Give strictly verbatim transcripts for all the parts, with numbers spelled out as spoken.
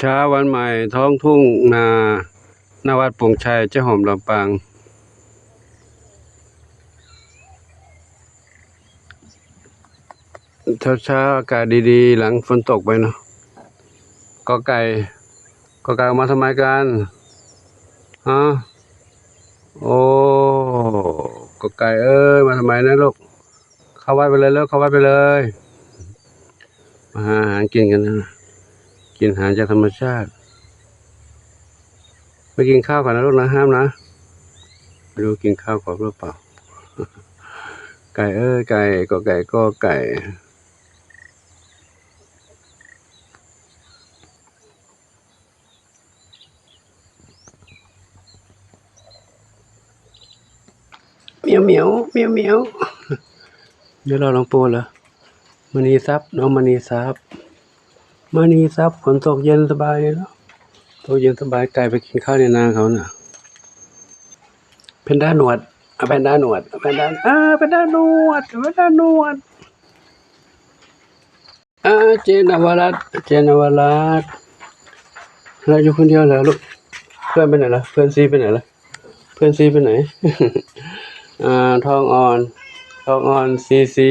เช้าวันใหม่ท้องทุ่งนา หน้าวัดปงชัย เจ๊หอมลำปาง เช้าๆ อากาศดีๆ หลังฝนตกไปเนาะ กอไก่ กอไก่ออกมาทำไมกัน ฮะ โอ้ กอไก่เอ้ย มาทำไมนะลูก เข้าวัดไปเลยลูก เข้าวัดไปเลย มาหาอาหารกินกันนะ กินอาหารจากธรรมชาติ ไปกินข้าวก่อนนะลูกนะ ห้ามนะ ไม่รู้กินข้าวก่อนหรือเปล่า ไก่เอ้ย ไก่ กอไก่ กอไก่ เหมียวเหมียว เหมียวเหมียว เดี๋ยวรอหลวงปู่เหรอ มณีทรัพย์ น้องมณีทรัพย์ มณีทรัพย์ ฝนตกเย็นสบายเลยเนาะ ตกเย็นสบาย ไก่ไปกินข้าวในนาเขาน่ะ แพนด้าหนวด อ่ะ แพนด้าหนวด อ่ะ แพนด้า อ่า แพนด้าหนวด แพนด้าหนวด อ่า เจนนวรัตน์ เจนนวรัตน์ เราอยู่คนเดียวเหรอลูก เพื่อนไปไหนละ เพื่อนซีไปไหนละ เพื่อนซีไปไหน อ่า ทองอ่อน ทองอ่อน สีสี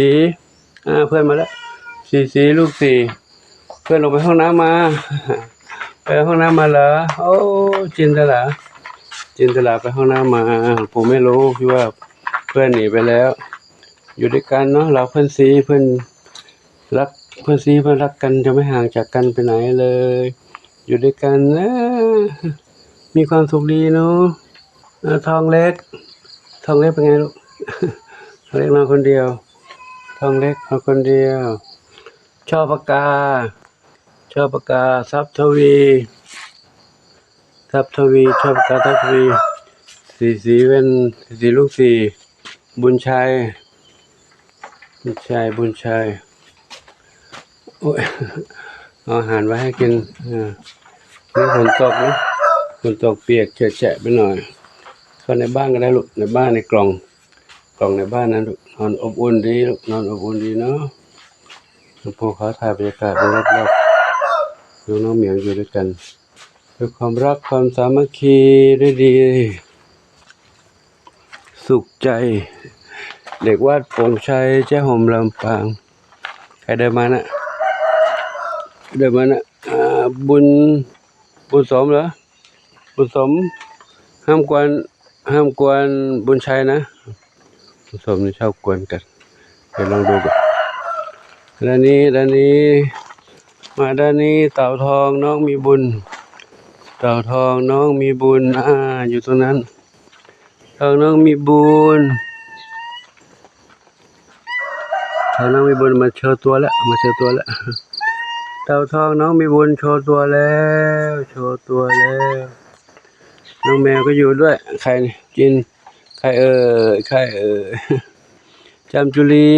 อ่า เพื่อนมาแล้ว สีสี ลูกสี่ เพื่อนลงไปห้องน้ำมา ไปห้องน้ำมาเหรอ โอ้ จินตลา จินตลาไปห้องน้ำมา ผมไม่รู้ พี่ว่าเพื่อนหนีไปแล้ว อยู่ด้วยกันเนาะ เราเพื่อนซี เพื่อนรัก เพื่อนซี เพื่อนรักกัน จะไม่ห่างจากกันไปไหนเลย อยู่ด้วยกันนะ มีความสุขดีเนาะ เออ ทองเล็ก ทองเล็กเป็นไงลูก ทองเล็กนอนคนเดียว ทองเล็กนอนคนเดียว ช่อปากกา ช่อปากกา ทรัพย์ทวี ทรัพย์ทวี ช่อปากกา ทรัพย์ทวี สีสี แว่น สีสี ลูกสี่ บุญชัย บุญชัย บุญชัย โอ้ย เอาอาหารไว้ให้กิน เออ นี่ฝนตกนะ ฝนตกเปียกแฉะๆ ไปหน่อย เข้าในบ้านก็ได้ลูก ในบ้าน ในกล่อง กล่องในบ้านนะลูก นอนอบอุ่นดีลูก นอนอบอุ่นดีเนาะ หลวงปู่ขอถ่ายบรรยากาศรอบๆ น้องๆ เหมียวอยู่ด้วยกัน ด้วยความรักความสามัคคีด้วยดี สุขใจ เด็กวัดโป่งชัย เจ๊หอมลำปาง ใครเดินมานะ เดินมานะ อ่า บุญ บุญสมเหรอ บุญสม ห้ามกวน ห้ามกวนบุญชัยนะ บุญสมนี่ชอบกวนกัน เดี๋ยวลองดูก่อน ด้านนี้ ด้านนี้ มาด้านนี้ เต่าทองน้องมีบุญ เต่าทองน้องมีบุญ อ่า อยู่ตรงนั้น เต่าน้องมีบุญ เต่าน้องมีบุญมาโชว์ตัวแล้ว มาโชว์ตัวแล้ว เต่าทองน้องมีบุญโชว์ตัวแล้ว โชว์ตัวแล้ว น้องแมวก็อยู่ด้วย ใครนี่ จิน ใครเอ่ย ใครเอ่ย จามจุลี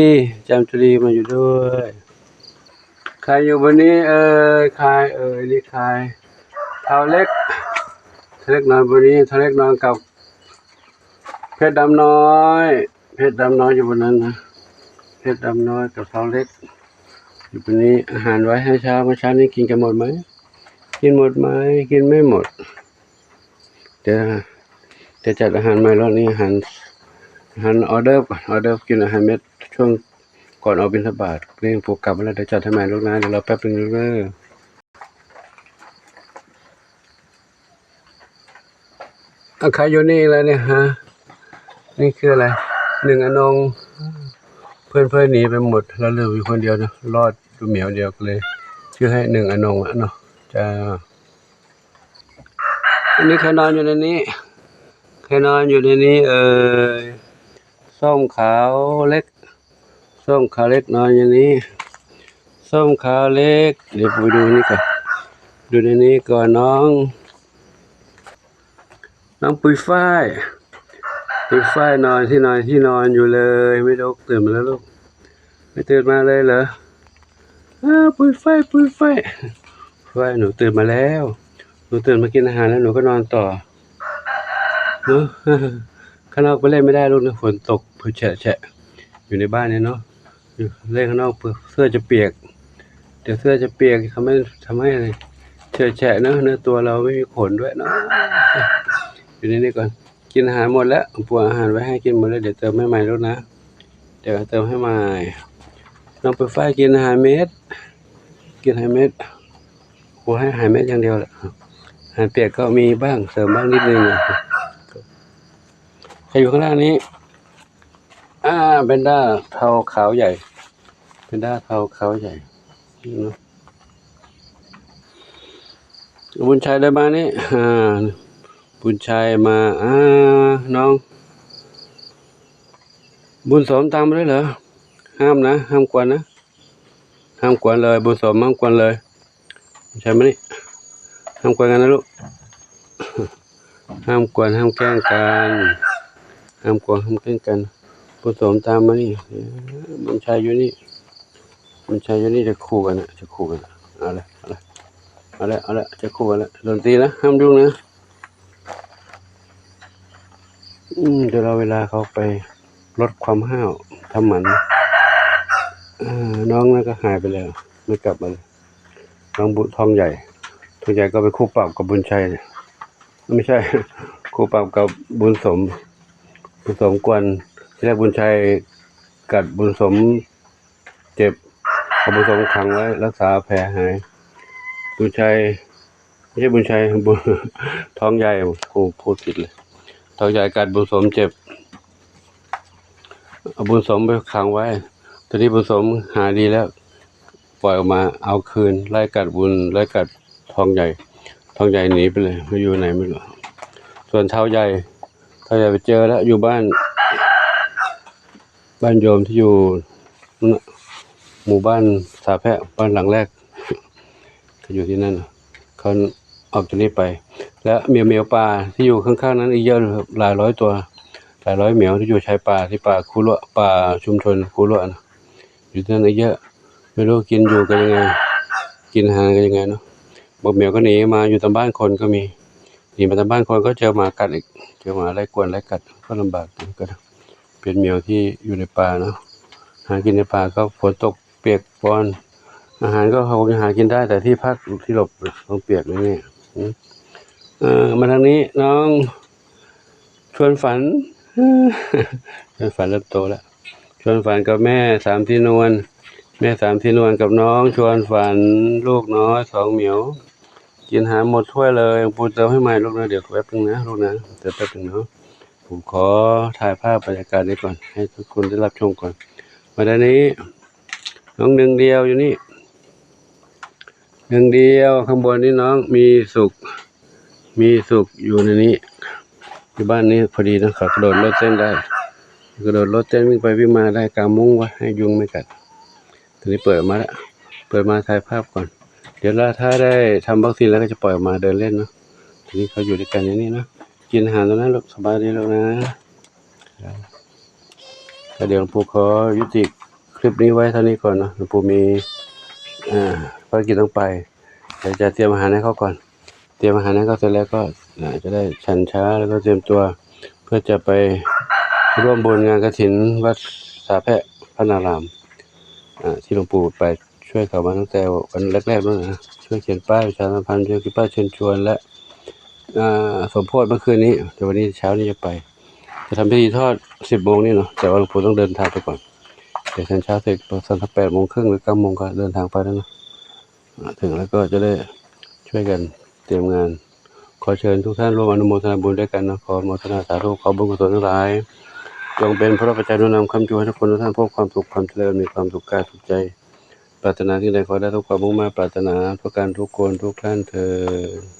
จามจุลีมาอยู่ด้วย ใครอยู่บนนี้เอ่ย ใครเอ่ย นี่ใคร เต่าเล็ก เต่าเล็กนอนบนนี้ เต่าเล็กนอนกับ เพชรดำน้อย เพชรดำน้อยอยู่บนนั้นนะ เพชรดำน้อยกับเต่าเล็ก อยู่บนนี้ อาหารไว้ให้เช้า เมื่อเช้านี้กินกันหมดไหม กินหมดไหม กินไม่หมด เดี๋ยว เดี๋ยวจัดอาหารใหม่รอบนี้ อาหาร อาหารออเดิร์ฟก่อน ออเดิร์ฟ กินอาหารเม็ดช่วงก่อนออกบิณฑบาต นี่ปู่กลับมาแล้ว เดี๋ยวจัดให้ใหม่ลูกนะ เดี๋ยวรอแป๊บนึงลูกเด้อ อ่ะ ใครอยู่นี่แล้วเนี่ยฮะ นี่คืออะไร หนึ่งอนง เพื่อนๆ หนีไปหมด เราเหลืออยู่คนเดียวนะ รอดอยู่เหมียวเดียวเลย ชื่อให้หนึ่งอนงอะเนาะ จ้า อันนี้ใครนอนอยู่ในนี้ ใครนอนอยู่ในนี้เอ่ย ส้มขาวเล็ก ส้มขาวเล็กนอนอยู่นี้ ส้มขาวเล็ก เดี๋ยวไปดูนี่ก่อน ดูในนี้ก่อนน้อง น้องปุยฝ้าย ปุยฝ้ายนอนที่นอน ที่นอนอยู่เลย ไม่ลุก ตื่นมาแล้วลูก ไม่ตื่นมาเลยเหรอ อ้าว ปุยฝ้าย ปุยฝ้าย ปุยฝ้าย หนูตื่นมาแล้ว หนูตื่นมากินอาหารแล้วหนูก็นอนต่อ เนอะ ข้างนอกไปเล่นไม่ได้ลูกนะ ฝนตกแฉะแฉะ อยู่ในบ้านเนี่ยเนาะ อยู่เล่นข้างนอกเปื้อน เสื้อจะเปียก เดี๋ยวเสื้อจะเปียก ทำให้ ทำให้อะไร แฉ เฉอะแฉะเนอะ เนื้อตัวเราไม่มีขนด้วยเนาะ อยู่ในนี้ก่อน กินอาหารหมดแล้ว ปู่อาหารไว้ให้กินหมดแล้ว เดี๋ยวเติมให้ใหม่ลูกนะ เดี๋ยวเติมให้ใหม่ น้องเปนฝ้ายกินอาหารเม็ด กินอาหารเม็ด ปู่ให้อาหารเม็ดอย่างเดียวแหละ อาหารเปียกก็มีบ้าง เสริมบ้างนิดนึงอะ ใครอยู่ข้างล่างนี้ อ่า แพนด้าเทาขาวใหญ่ แพนด้าเทาขาวใหญ่เนาะ บุญชัยได้มานี่ อ่า บุญชัยมา อ่า น้อง บุญสมตามมาด้วยเหรอ ห้ามนะ ห้ามกวนนะ ห้ามกวนเลย บุญสมห้ามกวนเลย บุญชัยมานี่ ห้ามกวนกันนะลูก ห้ามกวน ห้ามแกล้งกัน ห้ามกวน ห้ามแกล้งกัน บุญสมตามมานี่ เออ บุญชัยอยู่นี่ บุญชัยอยู่นี่ จะคู่กันนะ จะคู่กันนะ เอาเลย เอาเลย เอาเลย เอาเลย จะคู่กันแล้ว ดนตรีนะ ห้ามยุ่งนะ อืม เดี๋ยวรอเวลาเขาไปลดความห้าว ทำหมัน เออ น้องนั่นก็หายไปแล้ว ไม่กลับมาเลย น้องบุ ทองใหญ่ ทองใหญ่ก็ไปคู่ปรับกับบุญชัย ไม่ใช่ คู่ปรับกับบุญสม บุญสมกวน ทีแรกบุญชัยกัดบุญสมเจ็บ เอาบุญสมขังไว้ รักษาแผลหาย บุญชัย ไม่ใช่บุญชัย บุญ ทองใหญ่ โอ้ พูดผิดเลย ทองใหญ่กัดบุญสมเจ็บ เอาบุญสมไปขังไว้ ตอนนี้บุญสมหายดีแล้ว ปล่อยออกมา เอาคืน ไล่กัดบุญ ไล่กัดทองใหญ่ ทองใหญ่หนีไปเลย ไม่อยู่ไหนไม่รู้ ส่วนเทาใหญ่ เทาใหญ่ไปเจอแล้ว อยู่บ้าน บ้านโยมที่อยู่นั่นน่ะ หมู่บ้านสาแพะ บ้านหลังแรก เขาอยู่ที่นั่นน่ะ เขาออกจากนี่ไป และเหมียว เหมียวป่าที่อยู่ข้างๆนั้นอีกเยอะเลยครับ หลายร้อยตัว หลายร้อยเหมียวที่อยู่ชายป่า ที่ป่าคูรั้ว ป่าชุมชนคูรั้วนะ อยู่ที่นั่นอีกเยอะ ไม่รู้กินอยู่กันยังไง กินอาหารกันยังไงเนาะ บางเหมียวก็หนีมาอยู่ตามบ้านคนก็มี หนีมาตามบ้านคนก็เจอหมากัดอีก เจอหมาไล่กวนไล่กัด ก็ลำบากเหมือนกัน เป็นเหมียวที่อยู่ในป่าเนาะ หากินในป่าก็ฝนตกเปียกปอน อาหารก็คงจะหากินได้ แต่ที่พักที่หลบต้องเปียกแน่ๆ อืม เอ่อ มาทางนี้น้องชวนฝัน ชวนฝันเริ่มโตแล้ว ชวนฝันกับแม่สามสีนวล แม่สามสีนวลกับน้องชวนฝัน ลูกน้อยสองเหมียว กินอาหารหมดถ้วยเลย ปู่เติมให้ใหม่ลูกนะ เดี๋ยวแป๊บนึงนะลูกนะ เดี๋ยวแป๊บนึงเนาะ ผมขอถ่ายภาพบรรยากาศนี้ก่อน ให้ทุกคนได้รับชมก่อน มาด้านนี้ น้องหนึ่งเดียวอยู่นี่ หนึ่งเดียว ข้างบนนี่น้องมีสุข มีสุขอยู่ในนี้ ที่บ้านนี้พอดีนะ เขากระโดดโลดเต้นได้ กระโดดโลดเต้นวิ่งไปวิ่งมาได้ กางมุ้งไว้ให้ยุงไม่กัด ทีนี้เปิดออกมาแล้ว เปิดมาถ่ายภาพก่อน เดี๋ยวถ้าได้ทำวัคซีนแล้วก็จะปล่อยออกมาเดินเล่นเนาะ ทีนี้เขาอยู่ด้วยกันอย่างนี้เนาะ กินอาหารตรงนั้นลูก สบายดีลูกนะ ก็เดี๋ยวหลวงปู่ขอยุติคลิปนี้ไว้เท่านี้ก่อนเนาะ หลวงปู่มี อ่า ภารกิจต้องไป เดี๋ยวจะเตรียมอาหารให้เขาก่อน เตรียมอาหารให้เขาเสร็จแล้วก็ อ่า จะได้ฉันเช้าแล้วก็เตรียมตัว เพื่อจะไปร่วมบุญงานกฐินวัดสาแพะพระนาราม อ่า ที่หลวงปู่ไปช่วยเขามาตั้งแต่วันแรกๆนั่นนะ ช่วยเขียนป้ายประชาสัมพันธ์ ช่วยเขียนป้ายเชิญชวน และ อ่า สมโภชเมื่อคืนนี้ แต่วันนี้เช้านี้จะไป จะทำพิธีทอดสิบโมงนี่เนาะ แต่ว่าหลวงปู่ต้องเดินทางไปก่อน เดี๋ยวฉันเช้าเสร็จประมาณสักแปดโมงครึ่งหรือเก้าโมงก็เดินทางไปแล้วเนาะ อ่า ถึงแล้วก็จะได้ช่วยกันเตรียมงาน ขอเชิญทุกท่านร่วมอนุโมทนาบุญด้วยกันนะ ขออนุโมทนาสาธุ ขอบุญกุศลทั้งหลาย จงเป็นพระปัจจัยหนุนนำค้ำจุนให้ทุกคนทุกท่านพบความสุขความเจริญ มีความสุขกายสุขใจ ปรารถนาสิ่งใดขอได้ทุกความมุ่งมา่ปรารถนา ประการทุกคนทุกท่านเทอญ